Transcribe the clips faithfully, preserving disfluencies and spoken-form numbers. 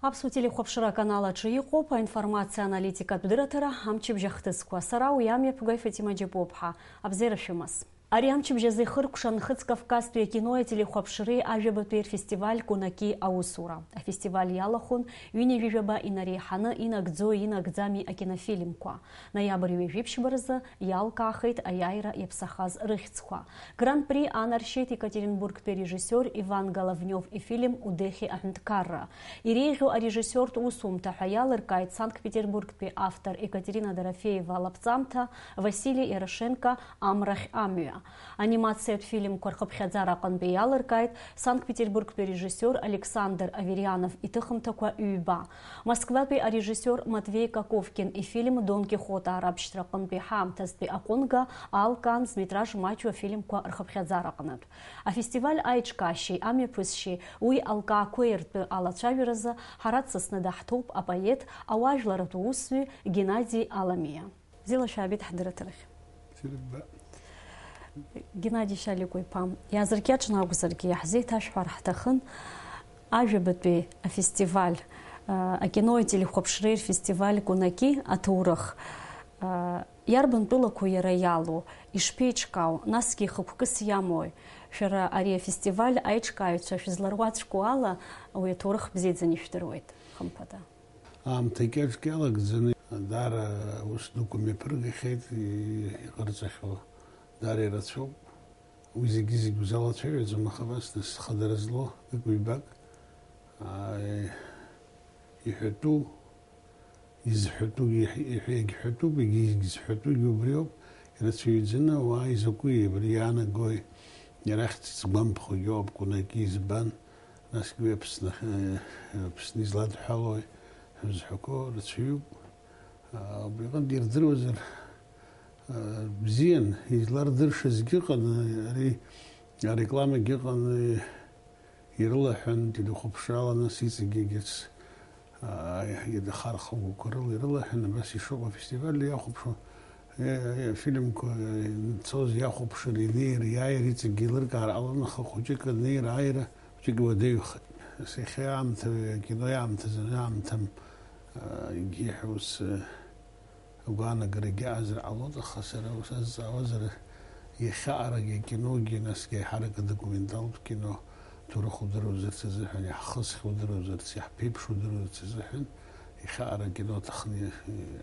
Аԥсуа телехәаԥшра аканал аҿы иҟоуп аинформациа аналитикатә дырраҭара «Амчыбжь ахҭысқәа». Сара уи амҩаԥгаҩ Фатима Џьапуаԥҳа. Абзиара шәымаз. Ари амчыбжь азы ихыркәшан Нхыҵ-Кавказтәи акинои ателехәаԥшреи ажәабатәи рфестиваль «Кунаки» аусура. Афестиваль иалахәын ҩынҩажәижәаба инареиҳаны инагӡои инагӡами акинофильмқәа. Ноиабр ҩажәи ԥшьба рзы иалкаахеит аиааира иаԥсахаз рыхьӡқәа. Гран-при анаршьеит Екатеринбургтәи арежиссиор Иван Головнев ифильм «Удехи аҳәынҭқарра». Иреиӷьу арежиссиортә усумҭа ҳәа иалыркааит Санкт-Петербургтәи автор Екатерина Дорофеева лаԥҵамҭа, Васили Ярошенко «Амрахь амҩа». Анимациатә фильмқәа рхыԥхьаӡара аҟынтәи иалыркааит Санкт-Петербургтәи арежиссиор Александр Аверьянов иҭыхымҭақәа ҩба. Москватәи арежиссиор Матвей Коковкин ифильм «Дон Кихот» аарабшьҭра аҟынтәи ҳаамҭазтәи аҟәынга аалкаан зметраж маҷу афильмқәа рхыԥхьаӡара аҟнытә. Афестиваль аиҿкаашьеи амҩаԥысшьеи уи алкаақәеи ртәы алацәажәаразы ҳара дсасны даҳҭоуп апоет, ауаажәларатә усзуҩ Геннади Аламиа. Бзиала шәаабеит ҳдырраҭарахь. Сирба. Геннади Шьаликәа-иԥа, иаазыркьаҿны акәзаргьы, иаҳзеиҭашәҳәар ҳҭахын ажәабатәи афестиваль, а, акинои ателехәаԥшреи рфестиваль «Кунаки» аҭоурых. А, иарбан тәылақәоу иара иалоу, ишԥеиҿкаау, насгьы ихықәкыс иамои? Шәара ари афестиваль аиҿкааҩцәа шәызларуаӡәку ала, уи аҭоурых бзиаӡаны ишәдыруеит, хымԥада. Аамҭа кьаҿк иалагӡаны, даара ус дуқәа мҩаԥыргахьеит, и-, иҟарҵахьоу даара ирацәоуп. Уи зегьы-зегь узалацәажәаӡом, аха абас нас хадара злоу акәибак, ааи, иҳәатәу, изҳәатәу, иҳ-, иҳәа-, иагьҳәатәуп, егьи егьзҳәатәугьы убриоуп, ирацәаҩӡаны ауаа изакәи, абри иаанагои, иара ахьӡ згәамԥхогьы ауп, Кунаки избан, насгьы уи Аԥсны, э, Аԥсны изладҳәалои ҳәа зҳәақәо рацәаҩуп. Убри аҟынтә ирдыруазар, бзиан, излардыршазгьы ыҟан, ари арекламагьы ыҟан, ирылаҳәан, телехәаԥшрала, нас иҵегьы егьырҭ, а, иаха рхы агәқәа рыла ирылаҳәан, абас ишыҟоу афестиваль иахәаԥшуа, э, э, афильмқәа, э, цоз иахәаԥшыр, инеир, иааир, иҵегьы еилыркаар ҟалон, аха хәыҷык анеира-ааира хәыҷык иуадаҩхеит. Нас иахьа аамҭа, акинои аамҭазы аамҭам, а, егьи ҳәа ус, э, агәаанагарагьы аазар ҟалоит, аха сара ус азҵаауазар, иахьаҟарагьы акиногьы, насгьы аиҳарак адокументалтә кино, ҭоурых удыруазарц азыҳәан, иаҳхысхьа удыруазарц, иаҳԥеиԥш удыруазарц азыҳәан, иахьаҟара акино аҭахны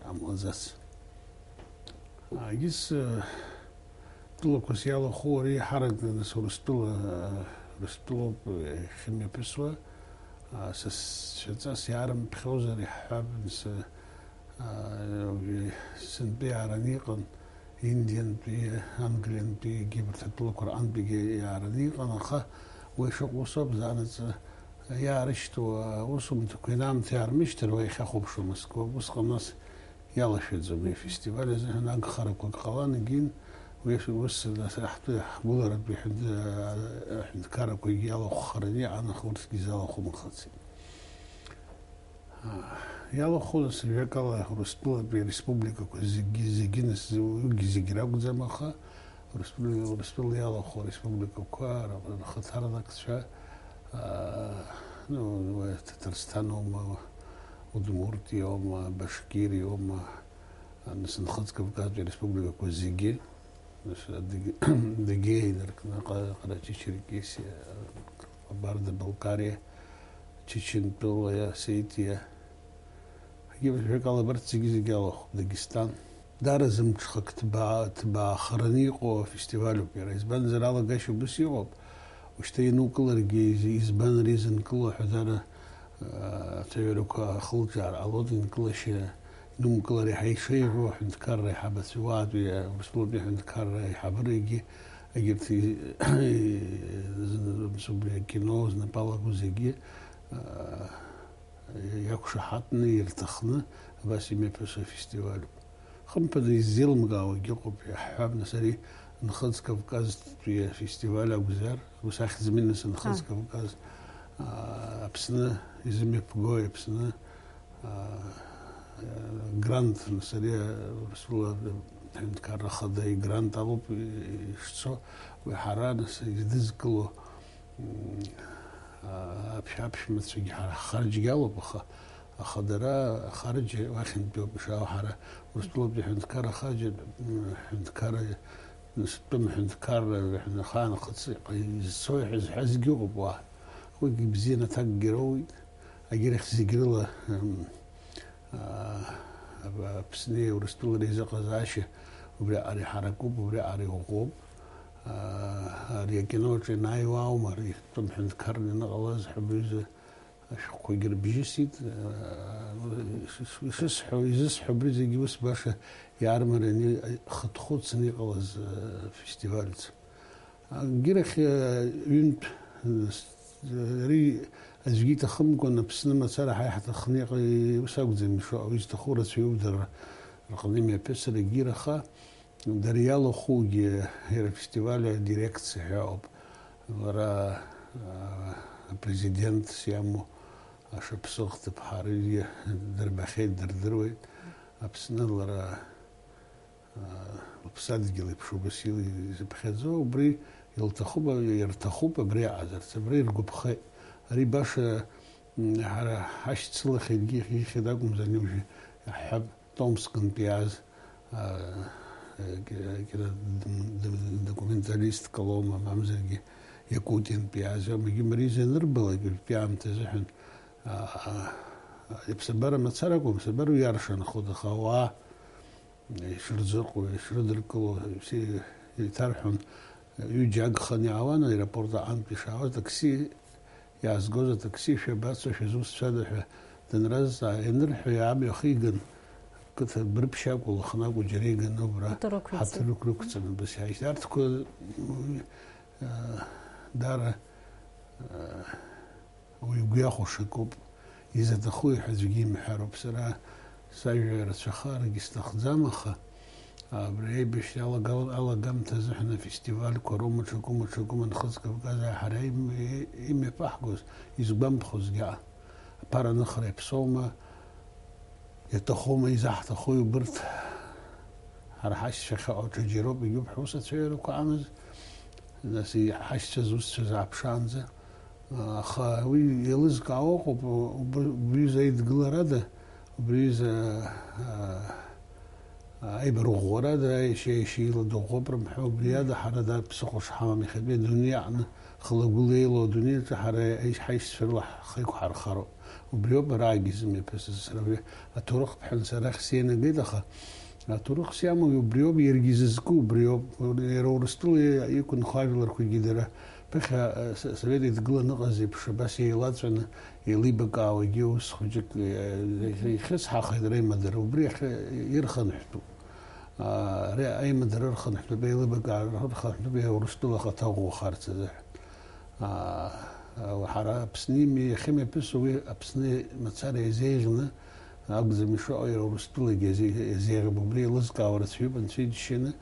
иҟамлаӡац. Егьыс, э, тәылақәас иалахәу ари иаҳарак, нас, Урыстәыла, э, Урыстәылоуп, э, иахьымҩаԥысуа. А, са сшьаҵас иаарымԥхьозар иаҳҳәап, нас, а, сынтәа иаараны иҟан, Индиантәи, Англиантәи, егьи абарҭ атәылақәа рҟынтәигьы иаараны иҟан, аха уи шыҟоу усоуп, заанаҵы иаарышьҭуа аусумҭақәа инаамҭа иаармышьҭыр, уа иахьахәаԥшуа Москва, усҟан нас иалашәаӡом уи афестиваль азыҳәан агхарақәак ҟалан, егьин, уи ус, нас, ҳтәы ҳгәыларатәи ҳәынҭ-, аҳәынҭқаррақәагьы иалахәхараны иҟан, аха урҭгьы изалахәымхацт. Иалахәу, нас, жәакала, Урыстәылатәи ареспубликақәа зегьы, зегьы, нас, уигьы зегь ракәӡам, аха Урыстәыла, Урыстәыла иалахәу ареспубликақәа р-, рхаҭарнакцәа, аа, ну, уи Ҭаҭарсҭан аума, Удмуртиа аума, Башкириа аума, нас, Нхыҵ-Кавказтәи ареспубликақәа зегьы, нас, Адыг-, Адыгеиа инаркны, Ҟа-, Ҟарачы-Черкесиа, Ҟабарда-Балкариа, Чечентәыла, Осетиа, егьи, жәакала, абарҭ зегьы-зегьы алахәуп, Дагестан. Даараӡа мҽхак ҭбаа-, ҭбаахараны иҟоу афестиваль ауп иара. Избанзар, алагашьа убас иҟоуп. Ушьҭа ианукыларгьы, из-, избан ари зынкыло ҳәа дара, а, ацәажәарақәа ахылҿиаар ҟалоит, инкылашьа, инумкылар иаҳа ишеиӷьу, аҳәынҭқарра аиҳабацәа, уаатәи, Урыстәылатәи аҳәынҭқарра аиҳабырагьы, егьырҭ, и-, зны-, убри акино знапы алаку зегьы, а, иақәшаҳаҭны, ирҭахны абас имҩаԥысуа афестиваль ауп. Хымԥада, иззеилымкаауагьы ыҟоуп, иаҳҳәап, нас, ари Нхыҵ-Кавказтәи афестиваль акәзар, ус ахьӡ змоу, нас, Нхыҵ-Кавказ, аа, Аԥсны изымҩаԥгои, Аԥсны, аа, грант, нас, ари Урыстәыла Аҳәынҭқарра Ахада игрант алоуп ишцо, уи ҳара, нас, идызкыло, м, Аԥшә-, аԥшәмацәагьы ҳара ҳхарџьгьы алоуп, аха, аха дара ахарџь уахьынтәоуп ишаау. Ҳара Урыстәылатәи аҳәынҭқарра ахарџь, м, ҳәынҭқарра, нас тәым ҳәынҭқарра, ҳәын-, ахаан ахыҵ изцои ҳәа зҳәазгьы ыҟоуп уа. Уигьы бзианы аҭакгьы роуеит. Агьырахь зегь рыла, м, а, Аԥсни Урыстәылареи изыҟазаашьа убриаҟара иҳаракуп, убриаҟара иӷәӷәоуп. А, ари акино аҿы ианааиуа аума, ари тәым ҳәынҭқарра ианыҟалаз ҳәа баҩыза ашәҟәқәагьы рыбжьысит. Ишысҳәо, изысҳәо, абри зегьы ус баша иаармарианы, ихыҭхәыцны иҟалаз, э, фестивальц. Агьырахь, э, ҩынтә, э, с-, ари аӡәгьы иҭахымкәан, Аԥсны мацара ҳаи ҳаҭахны иҟа-, ус акәӡам ишыҟоу, изҭаху рацәаҩуп дара рҟны имҩаԥысыр, егьираха. Дара иалахәугьы иара афестиваль адирекциа ҳәа ауп. Лара, аа, апрезидентс иамоу Ашаԥсыӷ ҭыԥҳаргьы дырбахьеит, дырдыруеит. Аԥсны лара, аа, лыԥсадгьыл еиԥш убас ил-, изыԥхьаӡо, убри илҭахуп, ирҭахуп абри аҟазарц, абри иргәаԥхеит. Ари баша М, ҳара ҳашьцылахьеит, ихьӡ-, ихьӡ акәымзар, ани уажәы иаҳҳәап, Томскынтә иааз, а, э, ки-, кина-, д-, д-, документалистк лоума, мамзаргьы Якутиантә иааз, иоума, егьи Мариза ианырбалак, ҩбатәи аамҭа азыҳәан, а, а, а, иԥсабара мацара акәым, аԥсабара уиаршанхоит, аха ауаа, ишырзыҟоу, ишрыдыркыло, все еиҭарҳәон, ҩыџьа агханы иаауан аеропорт аҟынтә ишаауаз, такси иаазгоз атаксишәа бацо шәызусҭцәада ҳәа данразҵаа, ианырҳәо, иаамҩахиган, қыҭа бырԥшьакәа, лыхнакәа џьара иганы убра Ҳаҭыр ықәиҵеит. Ҳаҭыр ықәырқәҵаны, бас иааишьҭ-, арҭқәа, уи, а, даара, а, Уи игәы иахәаша акоуп, изаҭаху иҳәа аӡәгьы имҳәароуп. Сара сажәа рацәахарагьы сҭахӡам, аха абри аибашьра алага-, алагамҭа азыҳәан афестивальқәа роума ҽакума, ҽакума Нхыҵ Кавказ аҳара им-, имҩаԥаҳгоз, изгәамԥхозгьы аԥара аныхра иаԥсоума, иаҭахума, изаҳҭахуи убырҭ? Ҳара ҳашьцәа ахьыҟоу ҽаџьароуп, егьуп ҳусацәеи рықәааныз, нас иҳашьцәа зусҭцәаз ааԥшаанӡа. Аха уи еилызкаауа ыҟоуп, убри, убри изы аидгыларада, убри изы, а, аибарӷәӷәарада, аишьа-, аишьа иладыӷәӷәап рымҳәо, убри ада ҳара дара ԥсыхәа шҳамам, иахьатәи адунеи аҟны хылагәыла еилоу адунеи аҿы ҳара аишь-, ҳаишьцәа рыла ҳхы еиқәҳархароуп. Убриоуп араагьы зымҩаԥысыз сара уи аҭоурых бҳәан сара ахь сеинагеит, аха аҭоурых сиамоу убриоуп, иаргьы изызку убриоуп. Иара Урыстәыла иқәынхо ажәларқәагьы дара ԥыхьа, э, с-, Совет Еидгыла аныҟаз еиԥш абас еилаҵәаны еилибакаауагьы ус хәыҷык, э, ихьысҳахеит реимадара. Убри иахьа ирхынҳәтәуп. А, ре-, аимадара ырхынҳәтәуп, еилибакаара ырхынҳәтәуп, иара Урыстәыла ахаҭа ӷәӷәахарц азыҳәан. Аа, ҳара Аԥсны ими-, иахьымҩаԥысуа уи Аԥсны мацара иазеиӷьны акәӡам ишыҟоу, иара Урыстәылагьы иазеи-, иазеиӷьуп, убри еилызкаауа рацәаҩуп, анцәа иџьшьаны.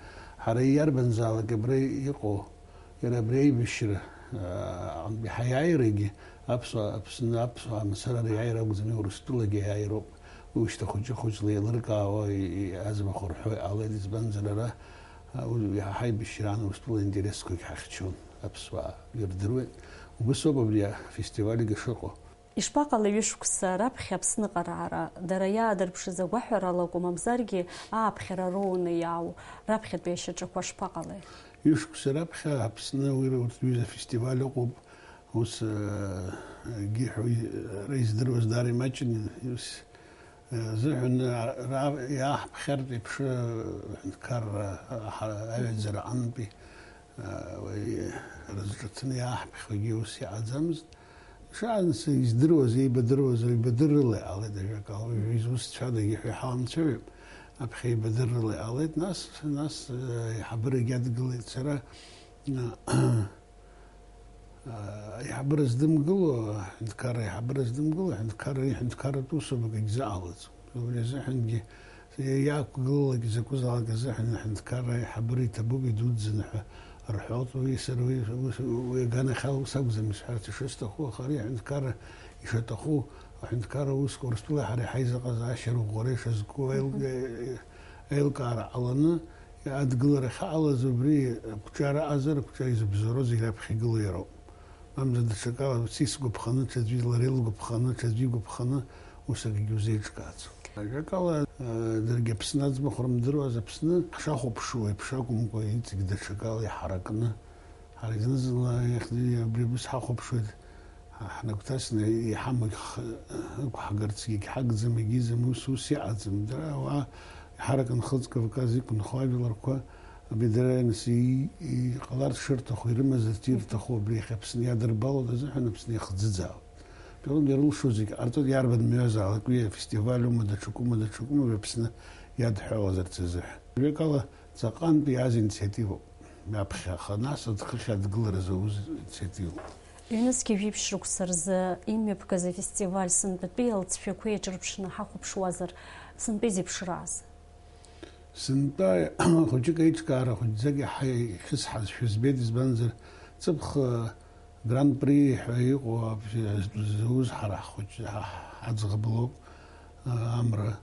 Ҳара иарбанзаалак абра иҟоу, иара абри аибашьра, аа, аҟынтәи ҳаиааирагьы аԥсуа, Аԥсны аԥсуаа мацара риааира акәӡам, Урыстәылагьы аиааироуп. Уи шьҭа хәыҷы-хәыҷла еилыркаауа и-, и-, аӡбахә рҳәо иҟалеит, избанзар ара, а, уи ҳаибашьраан Урыстәыла интересқәагь ҳахьчон, аԥсуаа ирдыруеит. Убыс ауп абри афестивальгьы шыҟоу. Ишԥаҟалеи ҩышықәса раԥхьа Аԥсныҟа раара? Дара иаадырԥшыз агәаҳәарала акәу, мамзаргьы ааԥхьара роуны иаау раԥхьатәи ашьаҿақәа шԥаҟалеи? Ҩышықәса раԥхьа Аԥсны уи урҭ ҩыза фестиваль ыҟоуп. Ус, э, гьы ҳәа уи, ара издыруаз даара имаҷын, ус, э, зыҳәан, э, ра-, иааҳԥхьартә еиԥш, э, аҳәынҭқарра, аҳа-, аҩаӡара аҟынтәи, э, уи рызҿыҭны иааҳԥхьогьы ус иҟаӡамызт. Шаанӡа издыруаз, еибадыруаз, еибадыррыла иҟалеит, ажәакала, уажәы изусҭцәадагьы ҳәа иҳаламцәажәап, аԥхьа еибадыррыла иҟалеит, нас, нас, э, аиҳабырагьы адгылеит, сара, э, Аиҳабыра здымгыло, аҳәынҭқарра аиҳабыра здымгыло, аҳәынҭқарра иҳәынҭқарратә усурақәагь заҟалаӡом. Убри азыҳәангьы иақәгылалак закәызаалак азыҳәан аҳәынҭқарра аиҳабыра иҭабуп, идуӡӡан ҳәа рҳәоит. Уи сара уи, уи, уи аганахьала ус акәӡам исҳәарц ишысҭаху, аха ари аҳәынҭқарра ишаҭаху, аҳәынҭқарра усқәа Урыстәылеи ҳареи ҳаизыҟазаашьа рыӷәӷәара ишазку аил-, Мгм. аилкаара ҟаланы, Адгылара ахьаҟалаз убри, ақәҿиара аҟазар, ақәҿиара изыбзоуроу зегь раԥхьа игылоу иароуп. Мамзар даҽакала, ус исгәаԥханы, ҽаӡәы лара илгәаԥханы, ҽаӡәы игәаԥханы, ус акгьы узеиҿкааӡом. Ажәакала, э, даргьы Аԥсны аӡбахә рымдыруаз, Аԥсны ҳшахәаԥшуа еиԥш акәымкәа, иҵегь даҽакала иҳаракны, ҳара зны-зынла иахьӡ-, абри абас ҳахәаԥшуеит, ҳа-, ҳнагәҭасны иҳамагь х-, ықәҳгарц егьҳагӡам, егьиӡам, ус, ус иҟаӡам. Дара ауаа иҳаракны Нхыҵ Кавказ иқәынхо ажәларқәа, абри дара нас и-, иҟаларц шырҭаху, ирымазарц ирҭаху, абри иахьа Аԥсны иадырбалоит азыҳәан Аԥсны иахӡыӡаауеит. Дара ирылшо зегь ҟарҵоит, иарбан мҩазаалак, уи афестиваль ума, даҽакума, даҽакума, уи Аԥсны иадҳәалазарц азыҳәан. Ҩакала, ҵаҟантә иааз инициативоуп. Аԥхьа, аха нас аӡхыхь адгылара зауз инициативоуп. Ҩнызқьи жәиԥшь шықәса рзы имҩаԥгаз афестиваль сынтәатәи алҵшәақәа еиҿырԥшны ҳахәаԥшуазар, сынтәа изеиԥшраз? Сынтәа хәыҷык аиҿкаара хәыҷӡак иаҳа ихьысҳазшәа збеит, избанзар, ҵыԥх Гран-при ҳәа иҟоу абжьы зауз ҳара ҳхәыҷ-, ҳа-, ҳаӡӷаб лоуп, а, Амра,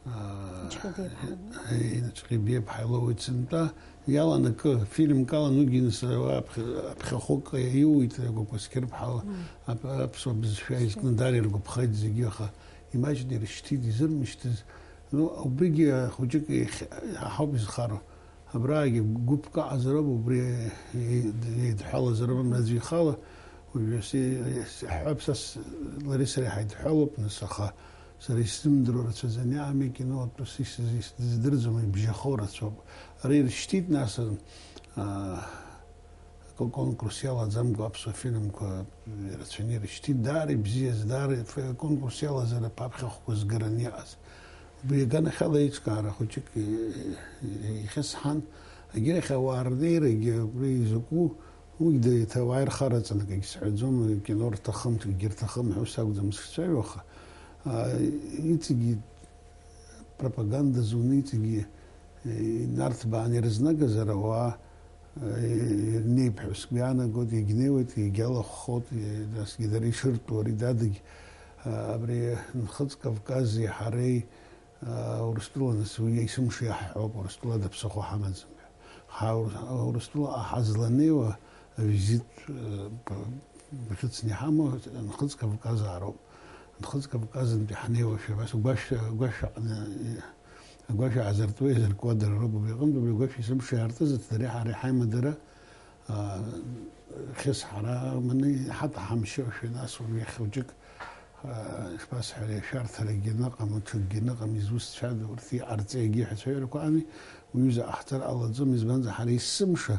а, Ҷҟьебеиԥҳа. Е, Ҷҟьебеиԥҳа илоуит сынтәа. Иаланакы, фильмк алан уигьы нас, а, аԥхьа-, аԥхьахәык иуит, Гәагәа Скьырԥҳа ла, Мм. ап-, аԥсуа бызшәа изкны Скьыр. Дара иргәаԥхеит зегьы, аха имаҷны ирышьҭит, изырмышьҭыз. Ну, убригьы хәыҷык иахь-, ҳауп изхароу. Абраагьы гәыԥк аҟазароуп, убри еидҳәалазароуп, амра аӡәы ихала. Уажәы се-, сеиҳәап, са с-, лареи сареи ҳаидҳәалоуп, нас, аха сара исзымдыруа рацәаӡаны иҟами, акино атәы сисыз исдыздырӡом, ибжьахо рацәоуп. Ара ирышьҭит, нас, а, Ко-, конкурс иалаӡамкәа аԥсуа фильмқәа ирацәаны ирышьҭит, даара ибзиаз, даара ф-, конкурс иалазар аԥхьахәқәа згараны иҟаз. Убри аганахьала еиҿкаара хәыҷык и-, и-, ихьысҳан, агьырахь ауаа рнеирагьы убри изакәу, уигь да-, еиҭа ауаа ирхараҵаны, акгьы сҳәаӡом, кино рҭахым, акгьы рҭахым ҳәа ус акәӡам сшцәажәо, аха, а, иҵегьы пропаганда зуны, иҵегьы, э, инарҭбааны ирызнагазар ауаа, э, ирнеип ҳәа сгәы иаанагоит, иагьнеиуеит, иагьалахәхоит, э, насгьы дара ишыртәу ари дадагь, а, абри Нхыҵ Кавкази ҳареи, а, Урыстәыла нас уи есымша иаҳҳәоуп, Урыстәыла ада ԥсыхәа ҳамаӡам ҳәа. Ҳа Урыс-, Урыстәылаҟа ҳазланеиуа авизит, э, б-, бӷьыцны иҳамоу Нхыҵ Кавказаароуп. Нхыҵ Кавказынтәи ҳнеиуашәа, абас агәашә, агәашә аҟны, агәашә аазыртуа, иазыркуа дара роуп. Убри аҟынтә, убри агәашә есымша иаартыз, аҭ-, дареи ҳареи ҳаимадара, аа, хьыс ҳара аманы иҳаҭәҳамшьошәа, нас уажә иахьа хәыҷык, аа, ишԥасҳәари, ашәарҭарагьы ныҟам, ҽакгьы ныҟам, изусҭцәада, урҭ иҟарҵеи егьи ҳәа ацәажәарақәа ами, уҩыза ҟаҳҵар ҟалаӡом, избанзар, ҳара есымша,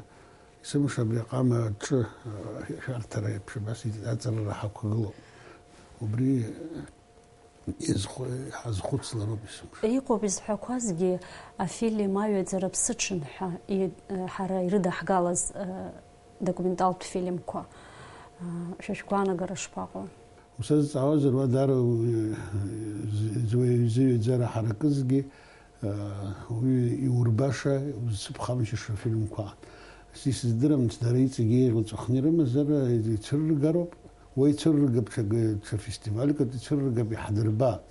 есымша абри аҟама аҿы, аа, ашәарҭара еиԥш абас аҵарара ҳақәгылоуп. Убри Изхәы-, ҳазхәыцлароуп исымша. Иҟоуп изҳәақәазгьы, афильм аҩаӡара ԥсыҽын ҳәа и-, ҳара ирыдаҳгалаз, э, документалтә фильмқәа. Э, шәа шәгәаанагара шԥаҟоу? Усазҵаауазар, уа даара у-, зы-, зы-, зыҩаӡара ҳаракызгьы, уи иурбаша, узцыԥхамшьаша фильмқәа. Исыздырам, дара иҵегь еиӷьу ҵәахны ирымазар, ицәырыргароуп. Уа ицәырыргап, ҽа, ҽа фестивальк аҿы ицәырыргап, иҳадырбап.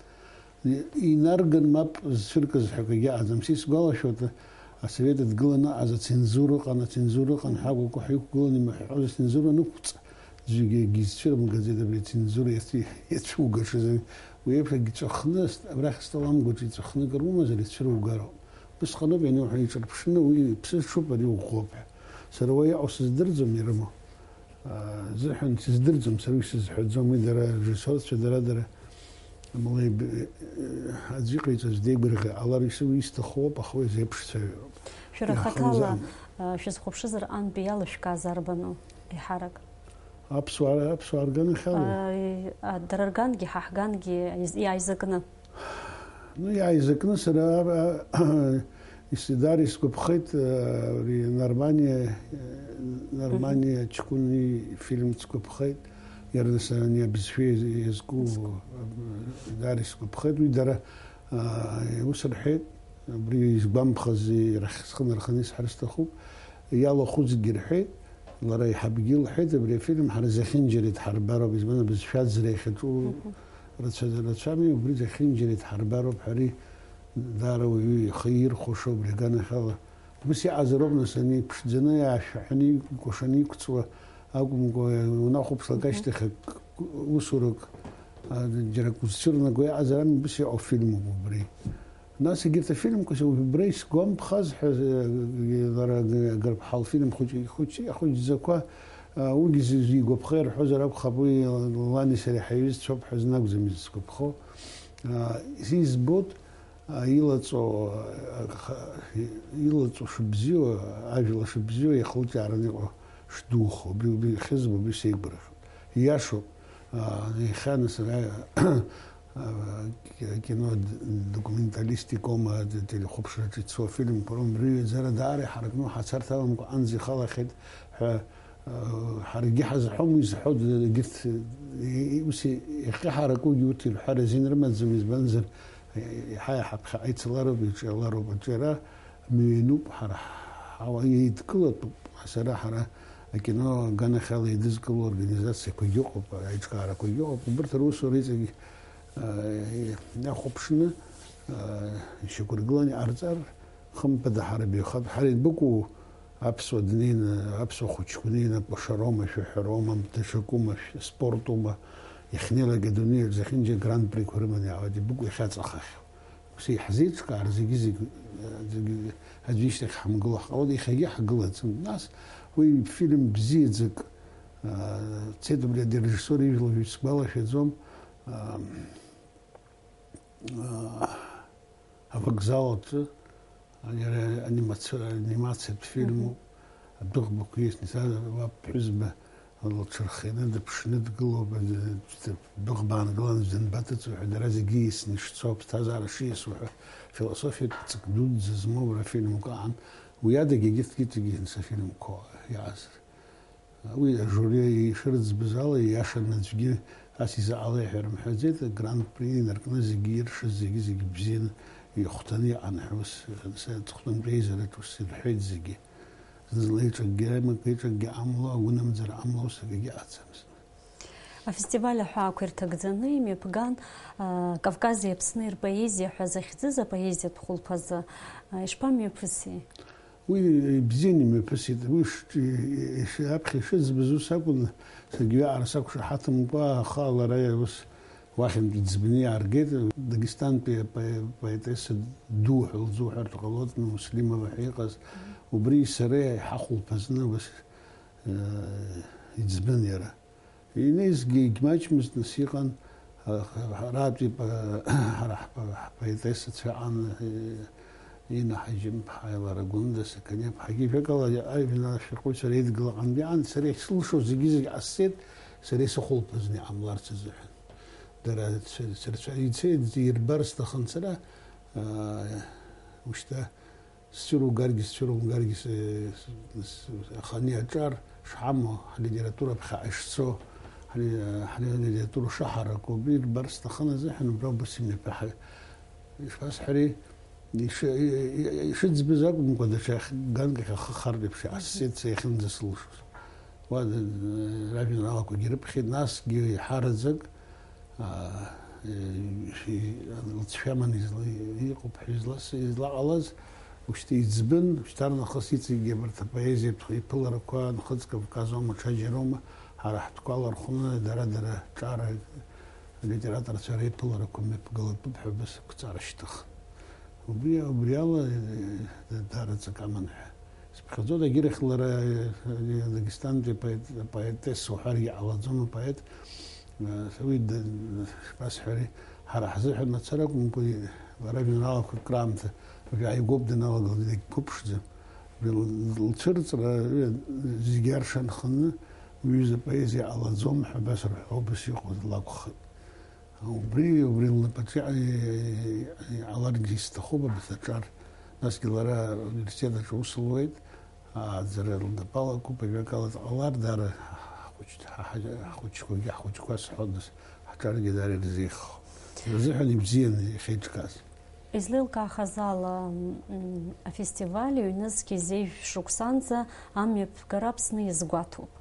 Инарган мап зцәыркыз ҳәа акгьы ыҟаӡам. Са исгәалашәоит, асовет дгыланы аҟаз ацензура ыҟан, ацензура ыҟан ҳәа акәакәа ҳәа иқәгыланы имаҳәҳәоз ацензура анықәҵ, Зегьы егьизцәырымгаӡеит абри ацензура иаци-, иацәугашаз. Уи еиԥш агьҵәахны, абрахь астол амгәаҿы иҵәахны акыр умазар, ицәыругароуп. Убысҟаноуп ианиуҳәо, иҿырԥшны, уи иԥсыҽуп, ари уӷәӷәоуп ҳәа. Сара уа иҟоу сыздырӡом, ирымоу. Аа, зыҳәан сыздырӡом, сара уи сызҳәаӡом, уи дара арежиссерцәа, дара, дара. Амала иб-, аӡә иҟаиҵаз деигәырӷьа ҟалар, ис-, уи исҭаху ауп, аха уи азеиԥшцәаҩроуп. Шәара хаҭала, иаҳамзаан. Шәызхәаԥшызар, антәи иалышәкааз арбану, еиҳарак? Аԥсуаа, аԥсуаа рганахьала? А, и-, а, дара ргангьы, ҳа ҳгангьы из-, иааизакны. Ну, иааизакны сара, а, а, ис-, дара исгәаԥхеит, а, ари Нарманиа, э, Нарманиа Мгм. Ҷкәыни фильм сгәаԥхеит, иара нас ани абызшәа иаз-, иазку, Иазку. А, дара исгәаԥхеит, уи дара, а, ус рҳәеит, абри изгәамԥхаз, рахь схы нарханы исҳәар сҭахуп, иалахәызгьы рҳәеит, лара аиҳабгьы лҳәеит, абри афильм ҳара зехьынџьара идҳарбароуп, избан, абызшәа аӡра иахьаҿу Мгм. рацәа-, рацәами, убри зехьынџьара идҳарбароуп ҳәа, ари даара уаҩы ихы ирхәаша убри аганахьала. Ус иҟазароуп, нас, ани иԥшӡаны, иаашәаҳәаны, икәашаны иқәҵуа, Акәымкәа, унахәаԥшлак ашьҭахь ак-, усурак, а, џьара акы узцәырнаго иҟазар ами, ус иҟоу фильмуп убри. Нас егьырҭ афильмқәа убра исгәамԥхаз ҳәа, э, лара Гарԥҳа лфильм хәыҷ-, хәыҷ-, хәыҷӡақәа, а, уигьы зы-, зигәаԥхо ирҳәозар акәхап, уи лани сареи ҳаиҩызцәоуп ҳәа азын акәӡам изсгәаԥхо. А, избоит, а, илаҵоу, а, ха-, илаҵоу шыбзиоу, ажәла шыбзиоу, иахылҿиаараны иҟоу шдухо, убри, убри хьызба, убри сеигәырӷьоит. Ииашоуп, а, иахьа нас, а, а, кино д-, документалистикоума, д-, телехәаԥшраҿы ицо афильмқәа роума, рыҩаӡара даара иҳаракны ҳацарҭа аламкәа анӡа ихалахьеит ҳәа, а, ҳаргьы ҳазҳәом, уи зҳәо д-, егьырҭ, и-, и-, ус и-, иахьа ҳаракугьы урҭ ирҳәар азин рымаӡам, избанзар, еиҳа-еиҳа ԥхьаҟа ицалароуп, иҿиалароуп, аҿиара мҩа иануп, ҳара ҳауа еидкылатәуп, сара ҳара акино аганахьала еидызкыло организациақәагьы ыҟоуп, аиҿкаарақәагьы ыҟоуп, убырҭ русура иҵегь, а, иахәаԥшны, а, ишьақәыргыланы иҟарҵар, хымԥада ҳара баҩхатәра, ҳара идәықәу аԥсуа днеины, аԥсуа хәыҷқәа неины, акәашароума, ашәаҳәароума, даҽакума, шә-, спортума, иахьнеилак адунеи аҿы зехьынџьара гран-приқәа рыманы иаауеит, идәықәу иахьаҵахахьоу. Ус иаҳзеиҿкаар зегьы-зегь, зегьы аӡәы ишьҭахь ҳамгыло ҳҟалоит, иахьагьы ҳгылаӡом. Нас уи фильм бзиаӡак, а, дцеит, убри арежиссор ижәла уажәы сгәалашәаӡом, а, а, авокзал аҿы, ани-, анимаци-, анимациатә фильмуп, адәыӷбақәа исны, са уа ԥҳәызба лҽырхианы дыԥшны дгылоуп, д-, д-, дыӷба аангыланы данбаҭыҵуа ҳәа, дара зегьы ииасны ишцо, аԥсҭазаара шиасуа ҳәа, философиатә ҵак дуӡӡа змоу уара фильмк аан, уи адагьы егьырҭгьы егьырҭгьы са фильмқәа иааз. Уи ажури ишырӡбыз ала, ииашаны аӡәгьы ас изаҟала иҳәар мҳәаӡеит, агран-при инаркны зегьы иршаз, зегьы-зегьы бзианы ихәҭаны иҟан ҳәа ус, са аҵыхәтәантәи аизараҿ ус ирҳәеит зегьы. Зны-зынла иҿакгьы амак, иҿакгьы амло, агәынамӡара амло ус акгьы ыҟаӡамызт. Афестиваль аҳәаақәа ирҭагӡаны имҩаԥган, а, Кавкази Аԥсни рпоезиа ҳәа захьӡыз апоезиатә хәылԥазы, а, ишԥамҩаԥыси? Уи ибзианы имҩаԥысит. Уи ш-, иш-, аԥхьа ишыӡбаз ус акәын, саргьы уиаҟара сақәшаҳаҭымкәа, аха лара ус уахьынтә иӡбны иааргеит. Дагестантәи апоe-, поетесса ду ҳәа лзуҳәартә ҟалоит, Муслимова ҳәа иҟаз. Убри сареи ҳахәылԥазны ус, э, иӡбын иара. Инеизгьы егьмаҷмызт, нас иҟан, а, ҳаратәи па-, ҳара ҳпа-, ҳпоетессацәа аҟан, э, Инна Ҳаџьымԥҳаи лара Гәында Сақаниаԥҳагьы, жәакала, ажәеинраала шәҟәыҩҩцәа реидгыла аҟынтә иҟан, сара исылшо зегьы-зегь ҟасҵеит, сара исыхәылԥазны иҟамларц азыҳәан. Дара ц-, сырцәа-, ицеит, ирбар сҭахын сара, а, ушьҭа Сцәыругаргьы, сцәырумгаргьы, с-, с-, с-, ахани аҿар шҳамоу, ҳлитература ԥхьаҟа ишцо, ҳли-, ҳлитература шаҳараку, убри рбар сҭахын азыҳәан, убра убас имҩаԥаҳа-, ишԥасҳәари, иш-, и-, и-, ишыӡбыз акәымкәа, даҽа ганк ахь ахы хартә еиԥш иҟасҵеит са иахьынӡасылшоз. Уа, д-, д-, ражәеинраалақәагьы рыԥхьеит, насгьы иҳараӡак, аа, э, ши-, лҵшәа аманы изла-, иҟоуп ҳәа излас-, излаҟалаз, ушьҭа иӡбын, шьҭарнахыс иҵегьгьы абарҭ апоезиатә иԥыларақәа, Нхыҵ Кавказоума, ҽаџьароума, ҳара ҳтәқәа алархәны, дара-дара ҿара литераторцәа реиԥыларақәа мҩаԥгалатәуп ҳәа абас ақәҵара шьҭыхын. Убри, убри ала, э, даараӡак аман ҳәа. Сыԥхьаӡоит, агьырахь лара, э, Дагестантәи апоет, апоетесса уҳәаргьы ҟалаӡом, апоет, э, уи д-, шԥасҳәари, ҳара ҳзыҳәан мацара акәымкәа, лара ажәеинраалақәа краамҭа, уажәы ааигәоуп даналагалак, дагьқәыԥшӡам. Уи л-, лцәырҵра, э, зегьы арша нханы, уҩыза апоезиа ҟалаӡом ҳәа абас рҳәо, убас иҟоу лакәхеит. Убри, убри лнапаҿы иҟа-, иҟаларгьы исҭахуп абас аҿар. Насгьы лара ауниверситет аҿы аус луеит, ааӡара лнапы алакуп, ажәакала, дҟалар, даара ҳхәыҷ-, ҳа-, ҳа-, ҳхәыҷқәагьы, ҳхәыҷқәа сҳәоит, нас ҳаҿаргьы даара ирзеиӷьхо. Ирзыҳәан ибзиан иахьеиҿкааз. Излеилкаахаз ала, м, афестиваль ҩнызқь зежә шықәсанӡа амҩаԥгара Аԥсны иазгәаҭоуп.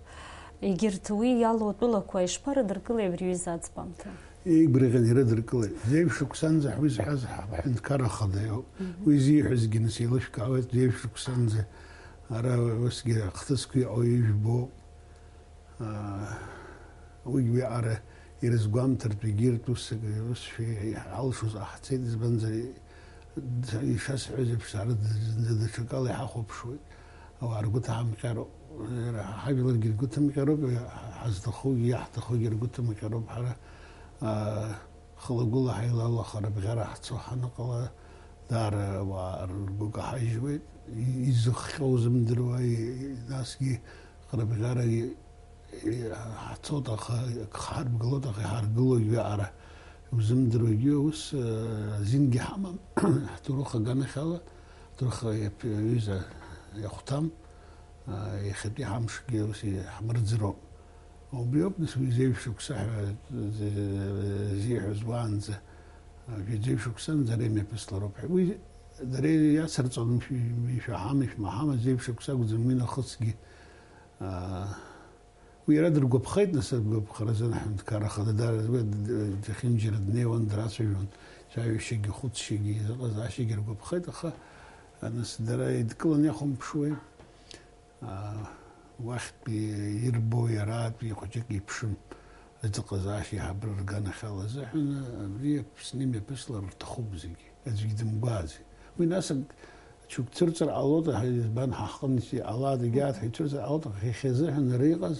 Егьырҭ уи иалоу атәылақәа ишԥарыдыркылеи абри аҩыза аӡбамҭа? Еигәырӷьан ирыдыркылеит. Зежә шықәсанӡа ҳәа изҳәаз ҳа-, ҳҳәынҭқарра ахада иоуп. Мгм. Уи зиҳәазгьы нас еилышәкаауеит, зежә шықәсанӡа ара усгьы ахҭысқәа иҟоу ижәбо. Уигь уиаҟара ирызгәамҭартә, егьырҭ ус, усшәа иҳалшоз ҟаҳҵеит, избанзар, ишасҳәаз еиԥш, сара зынӡа даҽакала иҳахәаԥшуеит. Ауаа ргәы ҭаҳамҟьароуп. Ҳажәларгьы ргәы ҭымҟьароуп, ҳазҭахугьы, иаҳҭахугьы ргәы ҭымҟьароуп. Ҳара, аа, хылагәыла ҳаилалаха рыбӷьара ҳцо ҳаныҟала, даара ауаа ргәы каҳажьуеит. И-, изыхҟьо узымдыруа, и-, насгьы рыбӷьара и-, и-, ҳцоит, аха, ак ҳарбгалоит, аха иҳаргылоит уиаҟара. Иузымдыруагьы ус, э, азингьы ҳамам. Ҳҭоурых аганахьала, ҳҭоурых иаԥ-, аҩыза иахәҭам, э, иахьатәи ҳамшгьы ус иҳмырӡроуп. Убриоуп, нас, уи зеижә шықәса ҳәа зиҳәоз уаанӡа, жәаӡеижә шықәсанӡа ари мҩаԥыслароуп ҳәа. Уи дара иацырҵон, ишәаҳама, ишәмаҳама, зеижә шықәса акәӡам, уи нахысгьы, аа, уи иара дыргәаԥхеит, нас, агәаԥхаразы аҳәынҭқарра ахада дара, уи д-, д-, зехьынџьара днеиуан, драцәажәон, цәажәашьагьы, хәыцшьагьы, изыҟазаашьагьы ргәаԥхеит, аха, нас, дара идкыланы иахәамԥшуеи? Аа, уахьтәи ирбо иаратәи хәыҷык иԥшым, аӡыҟазаашьа еиҳабыра рганахьала азыҳәан, абри Аԥсны имҩаԥыслар рҭахуп зегьы, аӡәгьы дымгәааӡеит. Уи нас ак-, ҽык цәырҵыр ҟалоит, аха избан ҳаҟынтәи ала адагьы ааҭ ҳәа ицәырҵыр ҟалоит, аха иахьа азыҳәан ара иҟаз,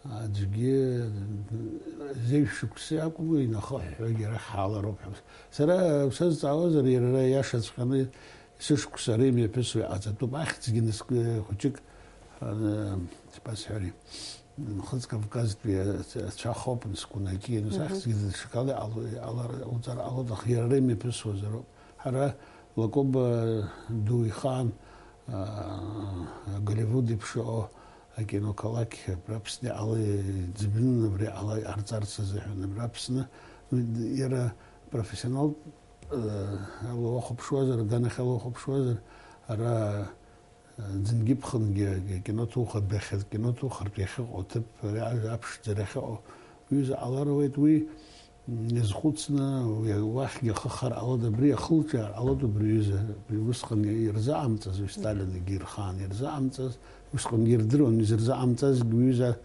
аӡәгьы зеижә шықәса акәым, инахыҳәҳәогьы арахь ҳаалароуп ҳәа. Сара сазҵаауазар, иара ара иашаҵәҟьаны сышықәса ара имҩаԥысуа иҟаҵатәуп. Ахьӡгьы ныск-, хәыҷык, аны, исбасҳәари, Нхыҵ Кавказтәи ацәа-, ацәа хоуп, нскунаки, нас Мгм. Ахьӡгьы даҽакала иҟало-, иҟалар, иҟауҵар ҟалоит, аха иара ара имҩаԥысуазароуп. Ҳара Лакоба ду ихаан, аа, Голливуд еиԥш иҟоу акиноқалақь абра Аԥсны иҟала иӡбны, абри ала иҟарҵарц азыҳәан, абра Аԥсны, иара профессионалтә, э, ала уахәаԥшуазар, аганахьала уахәаԥшуазар, ара, э, ӡынгьы ԥхынгьы акино ҭухыртә иахьа-, акино ҭухыртә иахьыҟоу аҭыԥ, ари ажәа аԥшӡара иахьыҟоу уҩыза ҟалар ауеит, уи иазхәыцны, уи уахьгьы ахы хар ҟалода, абри ахылҿиаар ҟалода, убри аҩыза, убри усҟан ирзыҟамҵаз, уи Сталин егьирхаан ирзыҟамҵаз, усҟангьы ирдыруан изырзыҟамҵазгьы, уҩыза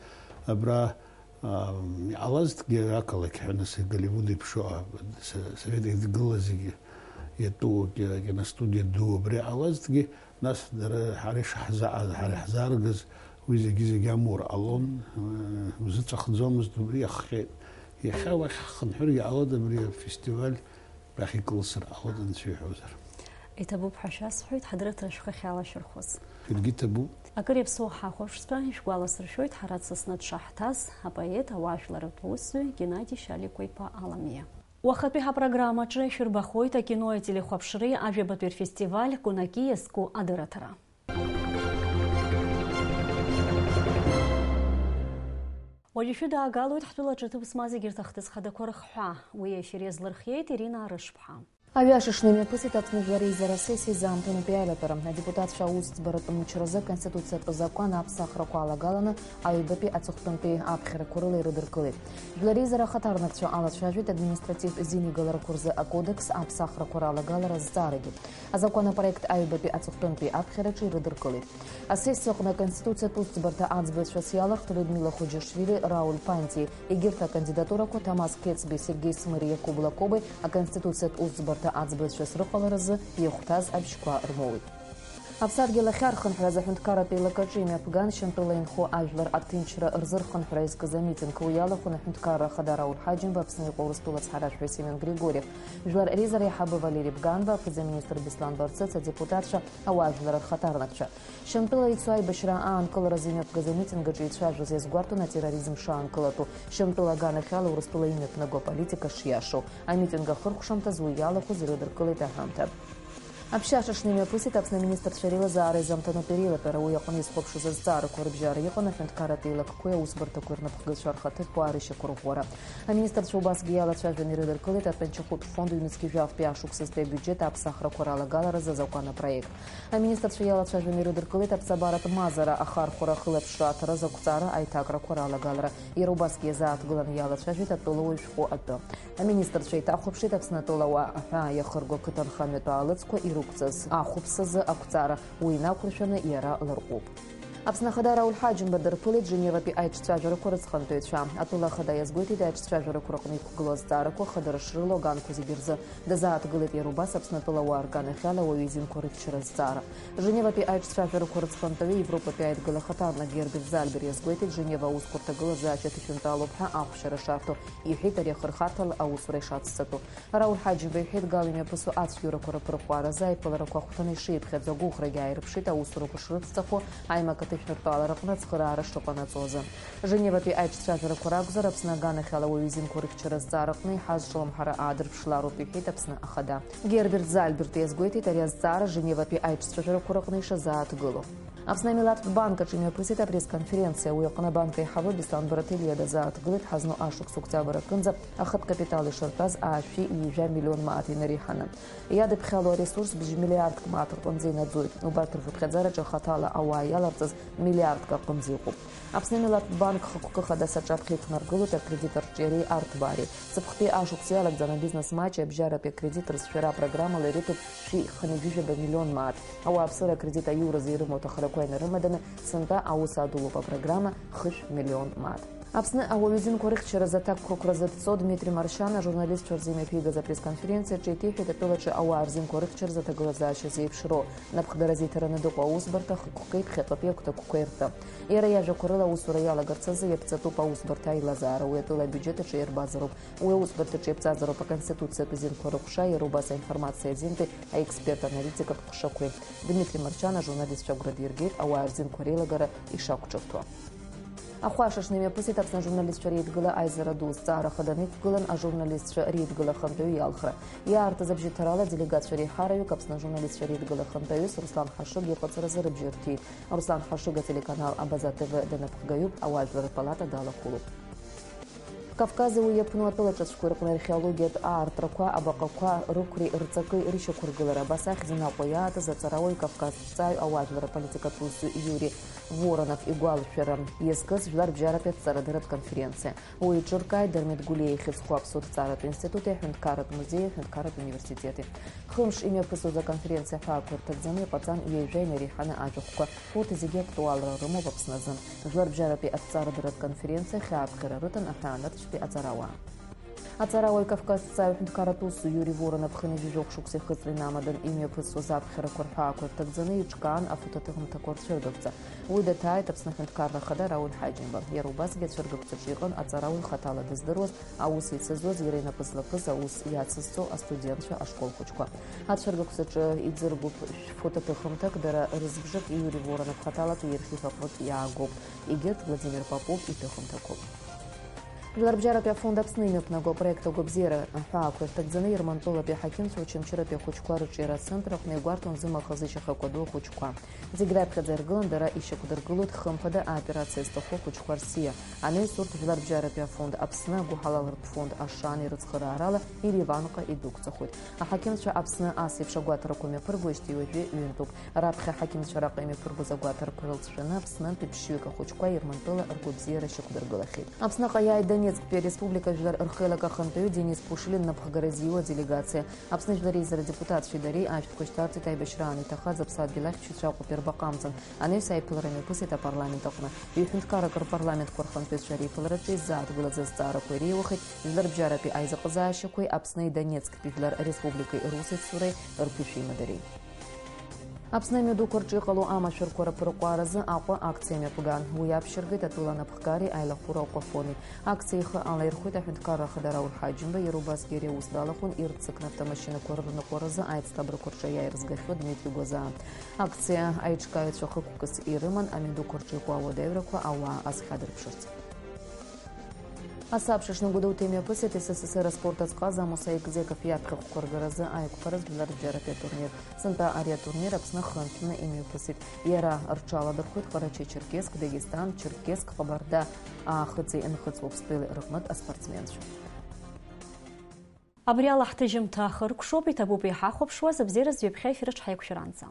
абра, аа, иҟалазҭгьы ақалақь ҳәа, нас, Голливуд еиԥш, а, С-, Совет Еидгыла зегьы иатәу ки-, киностудиа ду абри иҟалазҭгьы, нас дара ҳара ишаҳза-, ҳара иаҳзааргаз, уи зегьы-зегьы амур ҟалон, э, узыҵәахӡомызт, убри иахҟьеит. Иахьа уахь ҳхынҳәыргьы ҟалоит абри афестиваль, уахь икылсыр ҟалоит, анцәа иҳәозар. Иҭабуп ҳәа шәасҳәоит, ҳадырраҭара шәхы ахьалашәырхәыз. Шәаргьы иҭабуп. Акыр иаԥсоу ҳахәаԥшцәа, ишәгәаласыршәоит, ҳара дсасны дшаҳҭаз, апоет, ауаажәларратә усзуҩ Геннади Шьаликәа-иԥа Аламиа. Уахатәи ҳапрограммаҿы ишәырбахоит акинои ателехәаԥшреи ажәабатәи рфестиваль Кунаки иазку адырраҭара. Уажәы шәыдаагалоит ҳтәылаҿы аҭыԥ змаз егьырҭ ахҭыс хадақәа рыхҳәаа. Уи аефир иазлырхиеит Ирина Арышԥҳа. Аҩаша шны имҩаԥысит Аԥсны Жәлар Реизара асессиа изаамҭанытәи аилатәара. Адепутатцәа аусӡбаратә мчразы Аконституциатә закәан аԥсахрақәа алагаланы аҩбатәи аҵыхәтәантәи аԥхьарақәа рыла ирыдыркылеит. Жәлар Реизара ахаҭарнакцәа алацәажәеит административтә зинигаларақәа рзы акодекс аԥсахрақәа ралагалара азҵаарагьы. Азакәан апроект аҩбатәи аҵыхәтәантәи аԥхьараҿы ирыдыркылеит. Асессиаҟны Аконституциатә усӡбарҭа аӡбаҩцәас иалахт Людмила Хуџьашвили, Рауль Панти. Егьырҭ акандидатурақәа Ҭамаз Қецбеи, Сергеи Смыриа, Кобла Кобеи Аконституциатә усӡбарҭа аӡбаҩцәас рыҟаларазы иахәҭаз абжьқәа рмоуит. Аԥсадгьыл ахьархынҳәраз аҳәынҭқарратә еилакаҿы имҩаԥган Шьамтәыла инхо ажәлар аҭынчра рзырхынҳәра изкыз амитинг. Уи иалахәын аҳәынҭқарра ахада Рауль Ҳаџьымба, Аԥсны иҟоу Урыстәыла ацҳаражәҳәаҩ Семион Григорьев, Жәлар Реизара аиҳабы Валери Бганба, аԥыза-министр Беслан Барцыц, адепутатцәа, ауаажәлар рхаҭарнакцәа. Шьамтәыла ицо аибашьра аанкыларазы имҩаԥгаз амитинг аҿы ицәажәоз иазгәарҭон атерроризм шаанкылатәу, Шьамтәыла аганахьала Урыстәыла имҩаԥнаго аполитика шиашоу. Амитинг ахыркәшамҭазы уи иалахәыз ирыдыркылеит аҳәамҭа. Аԥшьа шаҽны имҩаԥысит Аԥсны аминистрцәа реилазаара изамҭанытә реилатәара. Уи аҟны изхәаԥшыз азҵаарақәа рыбжьара иҟан аҳәынҭқарратә еилакқәеи аусбарҭақәеи рнапхгацәа рхаҭыԥуаа рышьақәырӷәӷәара. Аминистрцәа убасгьы иалацәажәаны ирыдыркылеит аҭынчахәтә фонд ҩнызқьи жәафтәи ашықәсазтәи абиуџьет аԥсахрақәа ралагаларазы азакәан апроект. Аминистрцәа иалацәажәаны ирыдыркылеит аԥҵабаратә мазара ахархәара ахылаԥшра аҭара азы ақәҵара аиҭакрақәа ралагалара. Иара убасгьы иазааҭгыланы иалацәажәеит атәылауаҩ шәҟәы атәы. Аминистрцәа еиҭахәаԥшит Аԥсны атәылауаа аҳәаа иахырго ақыҭанхамҩатә аалыҵқәа ирықәҵаз ахәаԥсазы ақәҵара, уи инақәыршәаны иара ларҟәуп. Аԥсны Ахада Рауль Ҳаџьымба дырԥылеит Женеватәи аиҿцәажәарақәа рыцхантәаҩцәа. Атәыла Ахада иазгәеиҭеит аиҿцәажәарақәа рҟны иқәгылоу азҵаарақәа хадара шрылоу аганқәа зегьы рзы дазааҭгылеит иара убас Аԥсны атәылауаа рганахьала ауаҩы изинқәа рыхьчара азҵаара. Женеватәи аиҿцәажәарақәа рыцхантәаҩы Европатәи аидгыла ахаҭарнак Герберт Зальбер иазгәеиҭеит Женева аусқәа рҭагылазаашьа ҭышәынтәалоуп ҳәа ахәшьара шарҭо, иҳәеит ари ахырхарҭала аусура ишацҵатәу. Рауль Ҳаџьымба иҳәеит, Гал имҩаԥысуа ацәгьоурақәа рыԥырҟәааразы аиԥыларақәа ахәҭаны ишиԥхьаӡо агәыӷрагьы ааирԥшит, аусурақәа шрыцҵахо, аимак аҭышәныртәалара аҟны ацхыраара шыҟанаҵо азы. Женеватәи аиҿцәажәарақәа ракәзар, Аԥсны аганахьала ауаҩы изинқәа рыхьчара азҵааракны иҳазҿлымҳара аадырԥшлароуп, иҳәеит Аԥсны Ахада. Герберт Зальберт иазгәеиҭеит ари азҵаара Женеватәи аиҿцәажәарақәа рыҟны ишазааҭгыло. Аԥсны амилаҭтә банк аҿы имҩаԥысит апресс-конференциа. Уи аҟны абанк аиҳабы Беслан Бараҭелиа дазааҭгылеит ҳазну ашықәс октиабр аҟынӡа ахатә капитал ишыртәаз аашәи ҩажәа миллион мааҭ инареиҳаны. Иадыԥхьало аресурс бжь миллиардк мааҭ рҟынӡа инаӡоит. Убарҭ рхыԥхьаӡараҿы хаҭала ауаа иаларҵаз миллиардк аҟынӡа иҟоуп. Аԥсны амилаҭтә банк хықәкы хадас аҿаԥхьа иқәнаргылоит акредит арҿиареи арҭбаареи. Ҵыԥхтәи ашықәс иалагӡаны абизнес маҷи абжьаратәи акредит рызшәара апрограммала ирыҭоуп шәи хынҩажәижәаба миллион мааҭ. Ауааԥсыра акредит аиуразы ирымоу аҭахрақәа инарымаданы, сынтәа аус адулоуп апрограмма хышә миллион мааҭ. Аԥсны ауаҩы изинқәа рыхьчаразы аҭакқәа рзы дцо Дмитри Маршьан ажурналистцәа рзы имҩаԥигаз апресс-конференциаҿы иҭеиҳәеит атәылаҿы ауаа рзинқәа рыхьчаразы аҭагылазаашьа зеиԥшроу. Напхгаразы иҭараны дыҟоу аусбарҭа хықәкы иԥхьаҟатәи агәҭакқәа иртәы. Иара иажәақәа рыла аусура иалагарц азы иаԥҵатәуп аусбарҭа аилазаара, уи атәыла абиуџьет аҿы иарбазароуп. Уи аусбарҭаҿы иаԥҵазароуп Аконституциатә зинқәа рыҟәша, иара убас аинформациа азинтәи аексперт-аналитикатә ҟәшақәеи. Дмитри Маршьан ажурналистцәа агәра диргеит ауаа рзинқәа реилагара ишақәҿырҭуа. Ахәашаҽны имҩаԥысит Аԥсны ажурналистцәа реидгыла аизара ду. Зҵаара хаданы иқәгылан ажурналистцәа реидгыла ахантәаҩы иалхра. Иаартыз абжьыҭарала, аделегациа реиҳараҩык Аԥсны ажурналистцәа реидгыла ахантәаҩыс Руслан Ҳашыг иҟаҵаразы рыбжьы рҭиит. Руслан Ҳашыг ателеканал Абаза Т В данапхгаҩуп, ауаажәлар рпалата далахәылоуп. Кавкази уи иаԥну атәыла ҿыцәқәеи рҟны археологиатә аартрақәа, абаҟақәа рықәреи рҵаки рышьақәыргылара, абас ахьӡын Аҟәа иаатыз аҵарауаҩ, кавказҭҵааҩ, ауаажәлар аполитикатә усзуҩ Иури Воронов игәалашәара иазкыз жәларбжьаратәи аҭҵаарадырратә конференциа. Уи еиҿыркааит Дырмит Гәлиа ихьӡ зху Аԥсуа ҭҵааратә институти, аҳәынҭқарратә музеии, аҳәынҭқарратә университети. Хымш имҩаԥысуаз аконференциа аҳәаақәа ирҭагӡаны иҟаҵан ҩажәа инареиҳаны ажәахәқәа. Урҭ зегьы актуалра рымоуп Аԥсны азы. Жәларбжьаратәи аҭҵаарадырратә конференциа хьааԥхьара рыҭан аҳәаанырцәтәи аҵарауаа. Аҵарауаҩ, кавказҭҵааҩ, ҳәынҭқарратә усзуҩ Иури Воронов хынҩажәи жәохә шықәса ихыҵра инамадан имҩаԥысуаз аԥхьарақәа рҳәаақәа ирҭагӡаны иҿкаан афотоҭыхымҭақәа рцәыргақәҵа. Уи даҭааит Аԥсны аҳәынҭқарра ахада Рауль Ҳаџьымба. Иара убасгьы ацәыргақәҵаҿы иҟан аҵарауаҩ хаҭала дыздыруаз, аус ицызуаз, иара инапы злакыз, аус иацызҵо астудентцәа, ашкол хәыҷқәа. Ацәыргақәҵаҿы иӡыргоуп шәфотоҭыхымҭак, дара рызбжак Иури Воронов хаҭалатәи иархив аҟнытә иаагоуп. Егьырҭ Владимир Попов иҭыхымҭақәоуп. Жәларбжьаратәи афонд Аԥсны имҩаԥнаго апроект агәабзиара аҳәаақәа ирҭагӡаны Ермантәылатәи аҳақьымцәа Очамчыратәи ахәыҷқәа рыҿиара ацентр аҟны иагәарҭон зымаха зышьаха кәадоу ахәыҷқәа. Зегь раԥхьаӡа иргылан дара ишьақәдыргылоит хымԥада аоперациа зҭаху ахәыҷқәа рсиа. Анаҩс урҭ Жәларбжьаратәи афонд Аԥсны, агәыҳалартә фонд Ашан ирыцхыраарала Ириванҟа идәықәҵахоит. Аҳақьымцәа Аԥсны ас еиԥш агәаҭарақәа мҩаԥыргоижьҭеи уажәы ҩынтәуп. Раԥхьа аҳақьымцәа раҟа имҩаԥыргоз агәаҭарақәа рылҵшәаны Аԥснынтәи ԥшьҩык ахәыҷқәа Ермантәыла ргәабзиара шьақәдыргылахьеит. Аԥсныҟа иааит Донецктәи ареспублика жәлар рхеилак ахантәаҩы Денис Пушилин напхгара зиуа аделегациа. Аԥсны Жәлар Реизара адепутатцәеи дареи ашәҭқәа шьҭарҵеит аибашьраан иҭахаз аԥсадгьыл ахьчаҩцәа Аҟәатәи рбаҟа амҵан. Анаҩс аиԥылара мҩаԥысит апарламент аҟны. Ҩ-ҳәынҭқаррак рпарламентқәа рхантәаҩцәа реиԥылараҿы изааҭгылаз азҵаарақәа иреиуахеит Жәларбжьаратәи аизыҟазаашьақәеи Аԥсни Донецктәи Жәлар Республикеи русеицуреи рԥышәеимадареи. Аԥсны амҩадуқәа рҿы иҟало амашәырқәа рыԥырҟәааразы Аҟәа акциа мҩаԥган. Уи аԥшьыргеит атәыла анапхгареи аилахәыра аҟәафони. Акциа ихы алаирхәит аҳәынҭқарра ахада Рауль Ҳаџьымба, иара убасгьы ари аус далахәын ирццакны автомашьынақәа рырныҟәаразы аицҭабрақәа рҿы аиааира згахьоу Дмитри Гәазаа. Акциа аиҿкааҩцәа хықәкыс ирыман амҩадуқәа рҿы иҟоу ауадаҩрақәа ауаа азхьадырԥшырц. Асы аԥшаҽны Гәдоуҭа имҩаԥысит С С С Р аспорт азҟаза Муса Икзеков иаԥхьахәқәа ргаразы аиқәԥара Жәларбжьаратәи атурнир. Сынтәа ари атурнир Аԥсны хынтәны имҩаԥысит. Иара рҽаладырхәит Ҟарачы-Черкесск, Дагестан, Черкесск, Ҟабарда, Аахыҵи Нхыҵ Уаԥстәылеи рыҟнытә аспортсменцәа. Абри ала ҳҭыжьымҭа ахыркәшоуп, иҭабуп иҳахәаԥшуаз, абзиаразы ҩаԥхьа ефир аҿы ҳаиқәшәаранӡа.